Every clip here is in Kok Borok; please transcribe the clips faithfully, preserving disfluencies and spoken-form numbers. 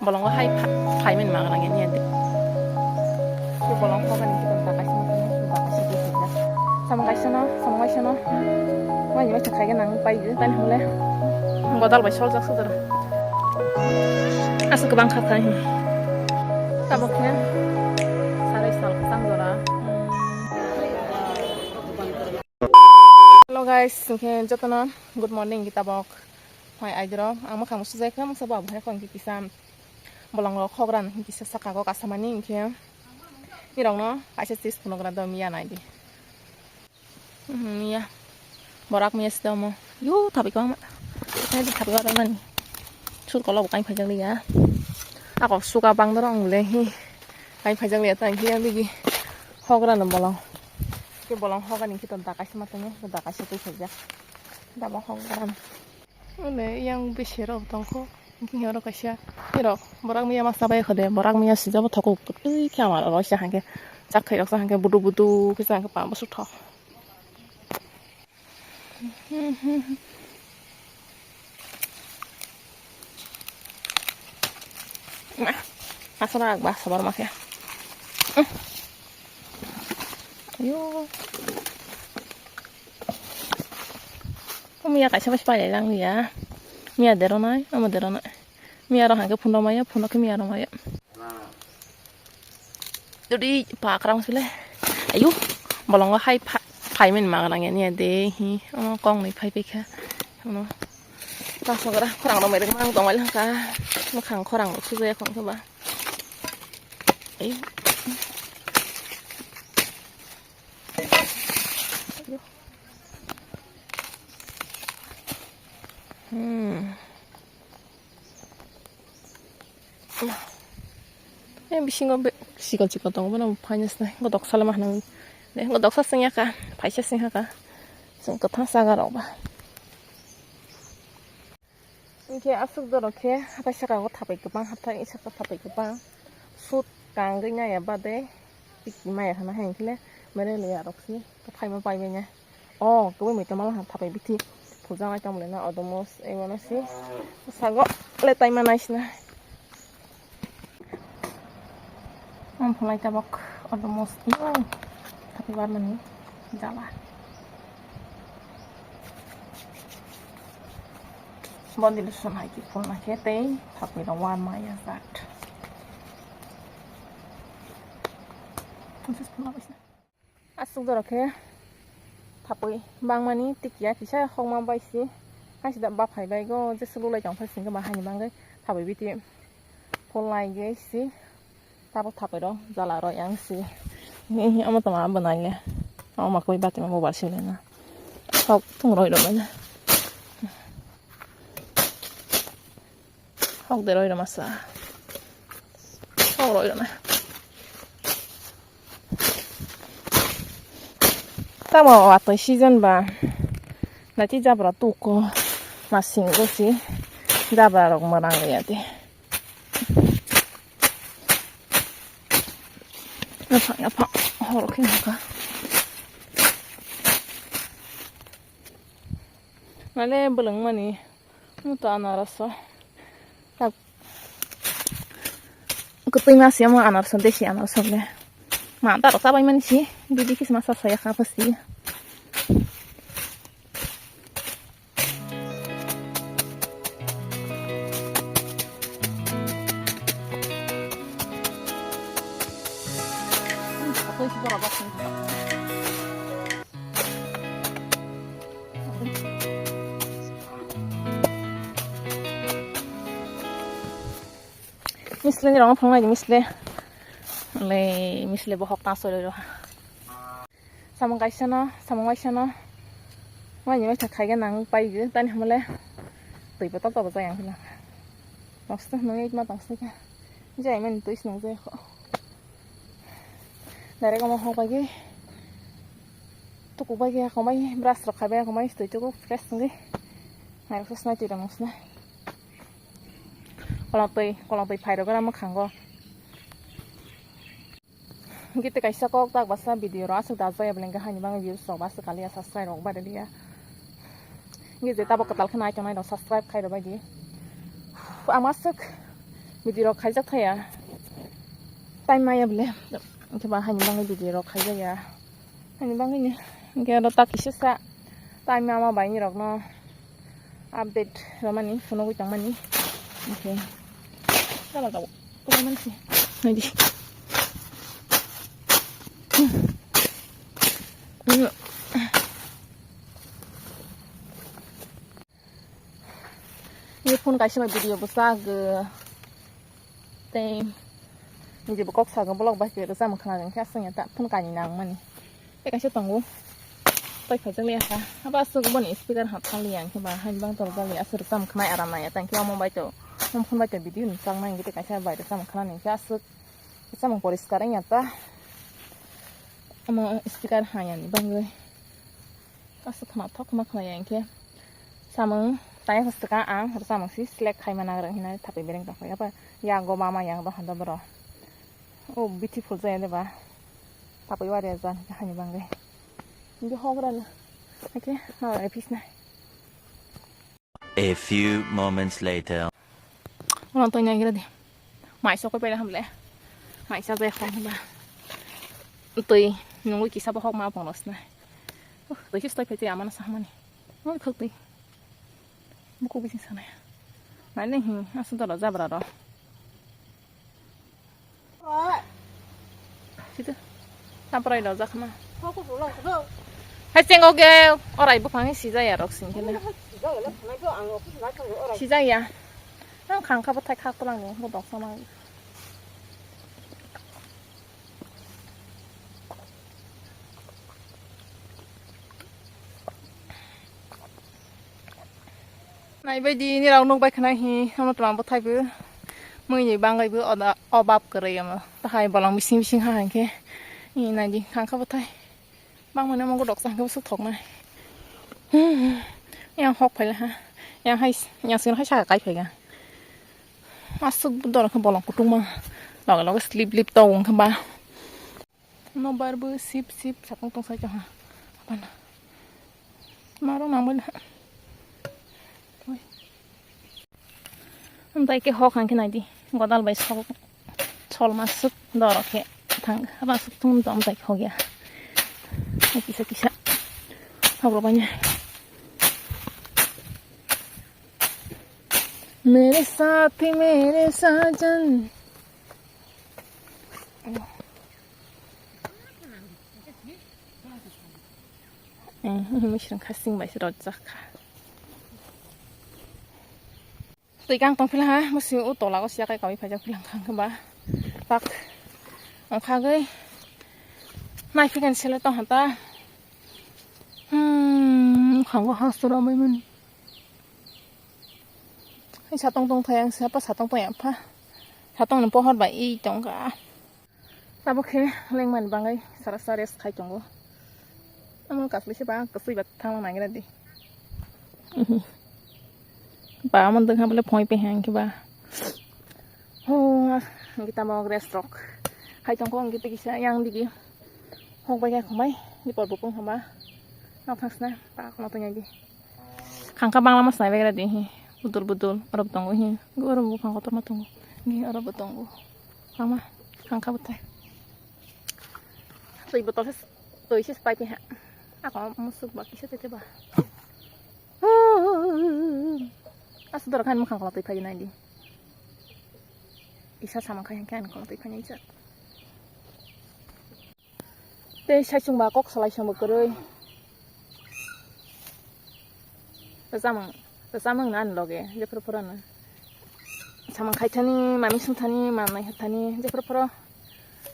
Bolongo hai pha-, phaimani magana ngen ya de. Ke bolong hogan ni kitan ta kaisa ma tanya, ta kaisa de sejak. Samung kaisa no, samung kaisa no. Wani wai thakha nang pai de tani hole. Godal bai sol jak sudara. Asa kebang kha khai. Tabok khe. Sarai sal sang jora. Hello guys, okay, jotono good morning kita bok. Hoi aidro, ang makhang sujai kha, masa ba bhai khon ki kisa. Bolong rok hogra ni kisa saka go kasamani hinkhe. Ni rok no kaisa tis phunuk ra do miya nai di. Hmm, miya. Borak miya sida mo. Yo, thabi ko ma. Nai di thabi ko mani. Sur kolo bukai phajak liya. Ako suka bang dorong le hi. Kai phajak liya ta hiya bigi. Hogra no bolong. Ke bolong hogra ni kiton da kaisa ma tongo, da kaisa twi phajak. Da bo hogra. Ole yang bese rok tongkho. Hinkhe oro kaisa. Ni rok borak miya ma sabai khode. Borak miya sijabo thokuk. Twi khe amar oro sa hangke. Chak khai rok sa hangke budu budu khe sa hangke pa bosuk thok. Asal agba sabar ma khe. Ayo. Miya kaisa bai pai lang ya. Miya dero nai, ama dero nai. Miya ro hangke phuno maya, phuno khe miya ro maya. Dudi pakrang sile. Ayu, bolongo hai pha-, phaimani magana ngen ya de hi. Omo kong ni phai pekha. Omo. Ta sogra khorang ro mereng mang tong lai ka. Makhang khorang ro sujaya khong khe ba. Ayu. Hmm. Eh, bisingo be-, sikol sikol tongo, bono phaina sinai. Godok salama hinwi. De, godok sa singya ka, phaisa singha ka. Chwng kwthang saga rok ba. Hinkhe aswk dorok khe hathai saka o thapai kwbang, hathai saka thapai kwbang. Sut kangwi naiya bade, tiki maya hana hai hinkhe le, mere le ya rok si, phaima pai manya. Oh, kwbangwi tongma thapai bithi. Phuljaknai tongmani na odomos, ebono si. Sago le taima naisina. Ang phulai tabok odomos. Yo, thapai barmani jala. Bondilo sonai ki phulna khe tei thapai rok warma ya jat. Just phulna baisna. Aswk dorok khe thapwi bangmani tikya kisa hokma bai si. Haisi da baphai bai go jesa lulai tong phai singkhe ba haini bagwi thapwi biti phulnai gwi si. Tabuk thapwi rw jala rw yang si. Ni hi omo tongma bwnai le. Omo makwi bati ma mobile si le na. Hok thung roi rw bai na. Hok de roi rw masa. Hok roi rw na. Tamo watwi season ba. Nati jabra tuko. Masing go si. Jabra rok mwnang ya de. Yapha, yapha. Hor khe hor ka. Mane bwlwng mani. Muto anaros o. Tak. Kwtwi ma se mo anaros o, desi anaros o le. Ma ta rok chabai mani si. Bidi kis ma sa sa ya kha pasi. Misle ni rong phunuk nai di misle. Le misle bo hok ta soi rw ha. Samung kaisa no, samung kaisa no. Wani mai thak khai ga nang pai di tani hamle. Twi botol to bajai ang phila. Tongsa nang ek ma tongsa ka. Jai mani twi snung jai kho. Direct omo hok bai ge. Tuku bai ge, komai brush rok khai bai, komai twi tuku fresh wngwi. Nairok se snai twi rok nung sna. Kolong twi, kolong twi phai rok gra mwkhango. Gite kaisa kok tak basa video rok aswk da jaya beleng ga hani bang views rok basa kaliya subscribe rok bai liya. Ngi je tabok kwtal khna ai tongnai rok subscribe khai rw bai di. Ang aswk Video rok khaijak thaya. Time maya bole. Hwnkhe ba haini bagwi video rok khaijak ya. Haini bagwi ni. Hwnkhe oro tak kisa sa. Time ama bai ni rok no update romani, phunugwi tongmani. Hwnkhe. Chala tabuk. Kuda mansi. Naidi. Ni phone kaisa bai video bwsajak. Tei video bo kok sago vlog bai khe rwchapmung khna hwnkhe aswk ya ta phone kainwi nangmani. Tei kaisa tongo. Tai phaijak liya kha. Abo aswk boni speaker hap thang liya hwnkhe ba haini bang tol jali aswk rwchapmung khna aram nangya ta hwnkhe omo bai to. Omo phone bai to video ni chang nang hwnkhe tei kaisa bai rwchapmung khna hwnkhe aswk rwchapmung poriskar wngya ta. Omo speaker haya ni bagwi. Aswk khna thok khna khna ya hwnkhe samung taya swkang ang samung si select khaima nagrang hinai thapui bereng tongkha ya ba ya go mama yang do handa bro. O beautiful jaya de ba thapui wari ya jan haini bangwi hwnkhe hogra no hwnkhe ma bai phisna. A few moments later. Ono twi naigra di. Maisa koi paila hamle. Maisa jai khong ba. Twi nungwi kisa bohok ma pongno sna. Uh, twi sis twi phai twi amana sahmani. Oi khok twi. Buku bising sana. Nai le hi asu doro jabra ro. Sida. Tamprai no jakma. Hai chengo ge orai buphang sija ya rok sing khe. Sija ya. Ang khang kha bwthai khak tlang ni bo dok sama. Naibaidi nirok nukbai khna hi, omo twma bwthai bo, mui ni bangwi bo oda-, obab kwrwi omo. Tahai bolong bising bising ha hinkhe, i naidi khangkha bwthai. Bangmani omo godok changkhe bwswk thoknai. Yang hok phaila ha, yang hai, yang sino hai saka kai phaiga. Aswk dorok khe bolong kutung ma, loge loge slip lip tongo wngkha ba. Nobar bo sip sip sakong tong sai ha. Apana. Maro nang bai. Oi. Amtai ke hok hang khe nai di. Godal bai sok. Sol masuk doro khe. Thang. Apa suk tum dom tai hok ya. Kisa kisa. Hok ro banya. Mere saathi mere sajan. Eh, ini misrang khasing bai se rojak kha. Twi kang tong phila ha, musi u tola o siya kai kawi phajak phila khang ba. Tak. Ang kha gai. Nai phikan sele tong hata. Hmm, khango ha sura mai man. Satong tong thai ang sapa satong tong yang pha. Satong ni pohor bai i tong ka. Tabuk khe lengmani bagwi sara sara rest khai tongo. Omo kaslwi se ba kwswi ba thangna nagira di. Ba omo dwkha bole phoi pe hang khe ba. Ho, ang kita mau rest rok khai tongko ang kita kisa yang digi. Hok bai kha khumbai ni por bukung hama. Nok thang sna ba kono tong di. Khangkha bangla ma snai bai gra di hi. Budul budul oro bo tongo hi. Oro bo buphang kotor ma tongo. Hi oro bo tongo. Mama khangkha bwthai. Twi botol se twi se pai ha. Ako musuk ba kisa tete ba. Asu dor khan mukhang kono twi phai nai di. Kisa samang khai khe ani kono twi phai nai jak. Tei saichung ba kok salai songbo kwrwi. Rwchapmung, rwchapmung na ani loge, jephru phuru no. Samung khaithani, mami sungthani, manai hathani, jephru phuru.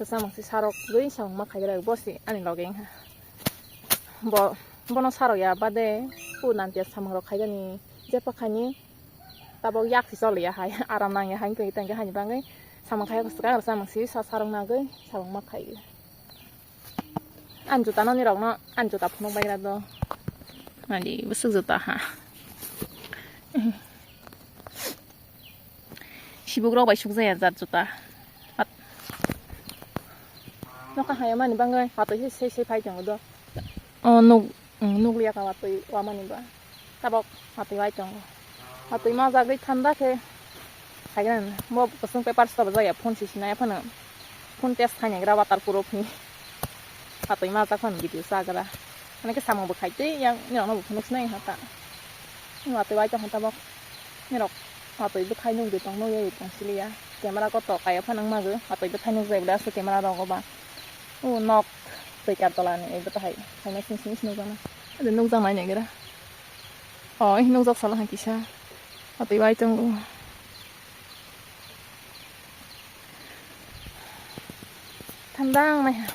Rwchapmung se sarok gwi samung ma khaigra bo se ani loge wngkha. Bo, bono sarok ya bade, o nantiya samung rok khaigani, jepha khaini, tabok yak si choliya hai, aram nangya hai, wngkha tangkhe haini bagwi samung khai swkang rwchapmung se sa sarok nagwi samung ma khaiwi. Ani juta noni rok no, ani juta phunuk bai gra do. Ani bwswk juta ha. Sibuk rok bai suk jaya jat juta. At-, noka haya mani bagwi hatwi se sei sei phai tongo do. O nuk, nuk liya ka watwi wamani ba. Tabok hatwi wai tongo. Hatwi ma jagwi thanda khe. Khaikhe bo kusung paper stop jaya phone sisi nai phano phone test khainaigra waterproof ni. Patwi majak phano video chagra. Ani khe samung bo khaitwi yang nirok no bo phunuk sinai hata. Watwi bai tong hata bok. Nirok watwi bwkhai nukdi tong nukya tong siliya. Camera ko to kaya phano wngmago watwi bwkhai nukjai bwle aswk camera rogo ba. O nok twi kar tola ni ebo tahai. Haino sing sing nukjakna. Ade nukjaknai naigra. O nukjak sala hai kisa. Watwi bai tongo. Thandang nai ha.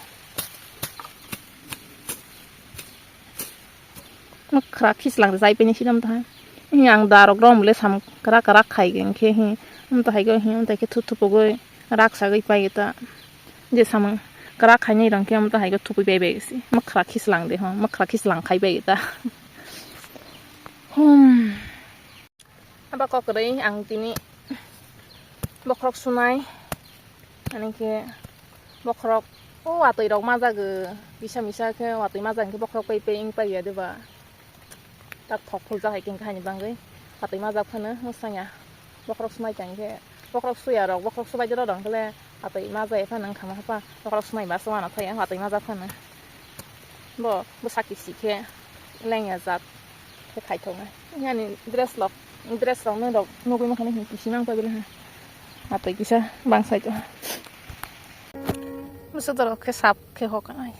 Mwkhra khislang jai pini sinam ta. Hi ang darok rom le sam kara kara khai gen khe hi. Am ta hai go hi am ta khe thu thu pogoi rak sagoi pai ta. Je samung kara khainai rang khe am ta hai go thupui pai bai si. Mwkhra khislang de ho. Mwkhra khislang khai bai ta. Hmm. Aba kokroi ang tini bokhorok sunai, ani khe bokhorok o watwi rok majago, kisa misa khe watwi majak khe bokhorok pai pai wng pai ya deba. Tak thok phul jak hai khe haini bagwi watwi majak phano mwsanya bokhorok sunai tang khe bokhorok suya rok bokhorok subai jora rok khe le watwi majak phano wng kha ma hapa bokhorok sunai ba se uanok thai watwi majak phano. Bo bwsa kisi khe lengya jat khe khaithoknai. Yani dress rok, dress rok nw rok nugwi mankha nw kisi mang paibele ha. Atwi kisa bangsa ito. Bwsa dorok khe sap khe hoknai.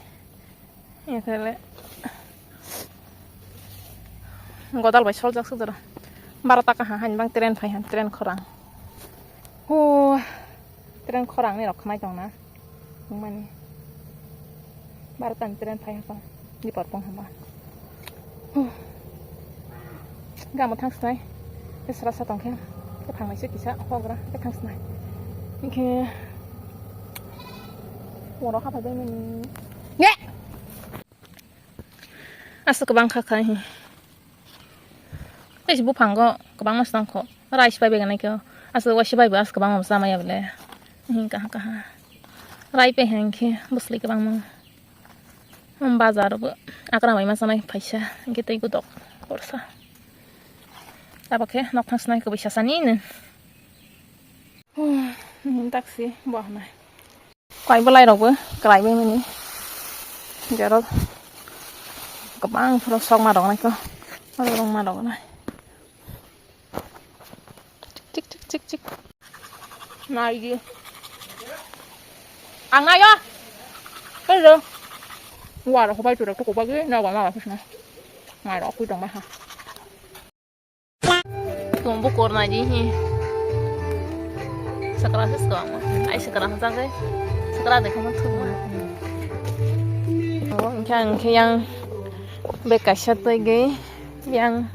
Ekele godal bai soljak sudoro. Baro taka ha hani bang train phai han, train khorang. Hu, train khorang ni rok khnai tong na. Wngmani. Baro tan train phai hapa. Di por pong hama. Huh. Gamo thang snai. Esra sa tong khe. Ke phang naise kisa hogra. Ke thang snai. Ke. Woro hapa bai mani. Ye. Asa kwbang kha khai. Tei buphango kwbangma se tongkho. Rice pai bai nai khe. Asa waisa bai bo asa kwbangma chamaya bole. Hi kaha kaha. Rai pai hai khe bwsli kwbangma. Bazar bo akra mai ma chanai phaisa. Hinkhe tei godok korsa. Abo khe nok thang sinai kwbui sasani no. Hmm, taksi bo hanai. Kwlai bwlai rok bo kwlai bai mani. Jero kwbang phuru sokma rok nai kho. Oro rok ma rok nai. Chik chik chik chik. Nai di. Ang nai yo. Hello. Wa rok bai tu rok ko ba ge na wa ma wa khusna. Nai rok ku dong ba ha. Tumbu korna di hi. Sakra sis ko amo. Ai sakra hang jang gai. Sakra de khama thuk ma. Oh, engkhe, engkhe yang bekaisa tei gai yang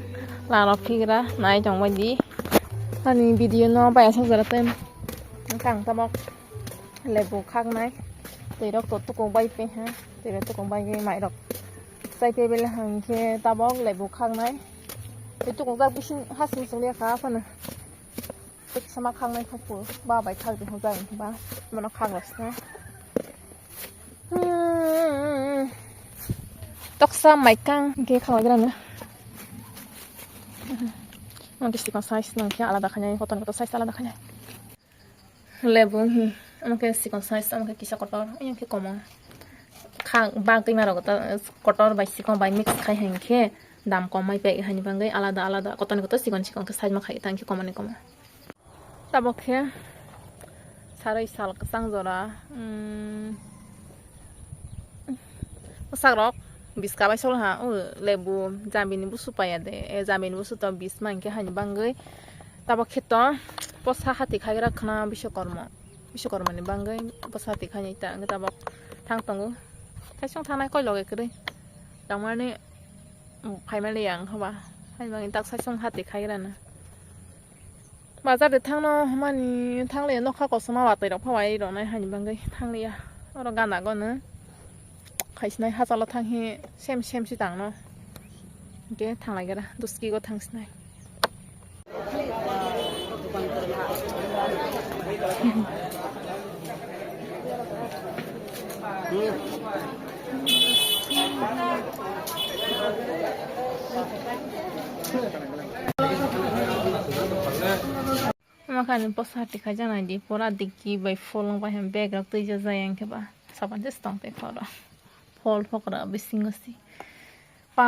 laro phigra nai tong bai di. Ani video no bai asok jora tei engkhe ang tabok lebu khaknai. Tei rok to tukung bai pe ha. Tei rok tukung bai gai mai rok. Chai tebele hwnkhe tabok lebu khaknai. Tei tukung jak bising hasing song ya kha phano. Tei sama khaknai khakpo ba bai khak de hojai ba mano khak rosna. Hmm. Toksa maikang ge khawai grana. Ang kisi kon size nang khe alada khanai, hoton kotor size alada khanai. Lebu, hmm, omo khe sikon size, omo khe kisa kotor, omo khe komo. Kha, bagwi ma rok ta, kotor bai sikon bai mix khai hai khe dam kom mai pek hani bagwi alada alada kotor ni kotor sikon sikon khe size ma khai ta hwnkhe komo ni komo. Tabok khe sarwi sal kwchang jora, hmm, bwsarok biska bai sol ha, o lebu jamini busu paiya de, e jamini busu to bis ma hwnkhe hani bagwi. Tabok khe to posa hati khaigra khna Biswakarma, Biswakarma ni bagwi posa hati khainai ta hwnkhe tabok thang tongo. Thaisong thangnai koi loge kwrwi tongmani phaimani ang hoba, hani bagwi tak thaisong hati khaigrana. Bazar de thangno hwnmani thangliya, nokha kosom watwi rok phawai rwnai hani bagwi thangliya. Oro gana gono khaisinai hachalo thanghi sem sem si tangno. Hwnkhe thanglai gra duski go thangsinai. Omo Kani posa tikha jana di pura dikki bai phol wng bai hem bag rok twi jajai ang khe ba saban se stong tei khoro phol phokra bisingo si pa